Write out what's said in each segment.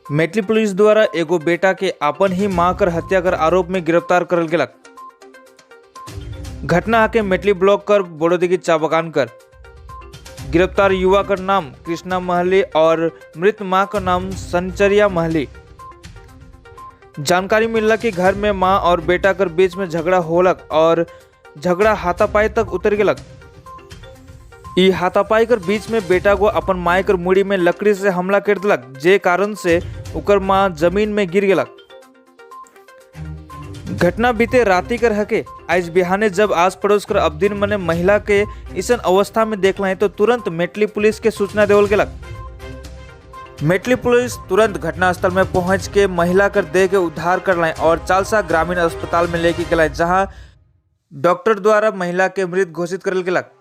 मेटली पुलिस द्वारा एगो बेटा के आपन ही मां कर हत्या कर आरोप में गिरफ्तार करल गेलक। घटना के मेटली ब्लॉक कर बोड़ोदिगी चा बागान कर गिरफ्तार युवा कर नाम कृष्णा महली और मृत मां का नाम संचरिया महली। जानकारी मिलला कि घर में मां और बेटा कर बीच में झगड़ा होलक और झगड़ा हाथापाई तक उतर गेलक। ई हाथापाई कर बीच में बेटा को अपन माय कर मुड़ी में लकड़ी से हमला कर दिलक, जे कारण से उकर मां जमीन में गिर गेलक। घटना बीते राती कर हके। आज बिहाने जब आस पड़ोस कर अबदिन मने महिला के इसन अवस्था में देख तो तुरंत मेटली पुलिस के सूचना देवल गेलक। मेटली पुलिस तुरंत घटनास्थल में पहुंच के महिला कर देह के उद्धार कर लाए और चालसा ग्रामीण अस्पताल में लेके गए, जहां डॉक्टर द्वारा महिला के मृत घोषित करल गेलक।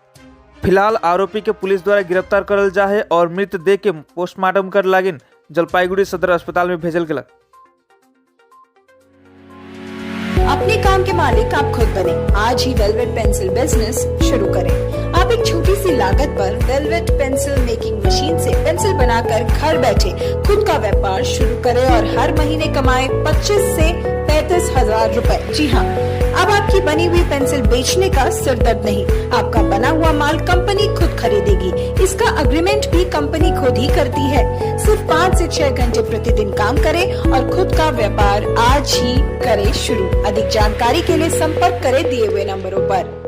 फिलहाल आरोपी के पुलिस द्वारा गिरफ्तार करल जा है और मृत देह के पोस्टमार्टम कर लागिन जलपाईगुड़ी सदर अस्पताल में भेजल गेलक। अपने काम के मालिक आप खुद बने। आज ही वेलवेट पेंसिल बिजनेस शुरू करें। आप एक छोटी सी लागत पर वेलवेट पेंसिल मेकिंग मशीन से पेंसिल बनाकर घर बैठे खुद का व्यापार शुरू करें और हर महीने कमाएं 25 से 35 हजार रुपए। जी हाँ, अब आपकी बनी हुई पेंसिल बेचने का सिर दर्द नहीं। आपका बना हुआ माल कंपनी खुद खरीदेगी। इसका अग्रीमेंट भी कंपनी खुद ही करती है। सिर्फ 5 से 6 घंटे प्रतिदिन काम करें और खुद का व्यापार आज ही करें शुरू। अधिक जानकारी के लिए संपर्क करें दिए हुए नंबरों पर।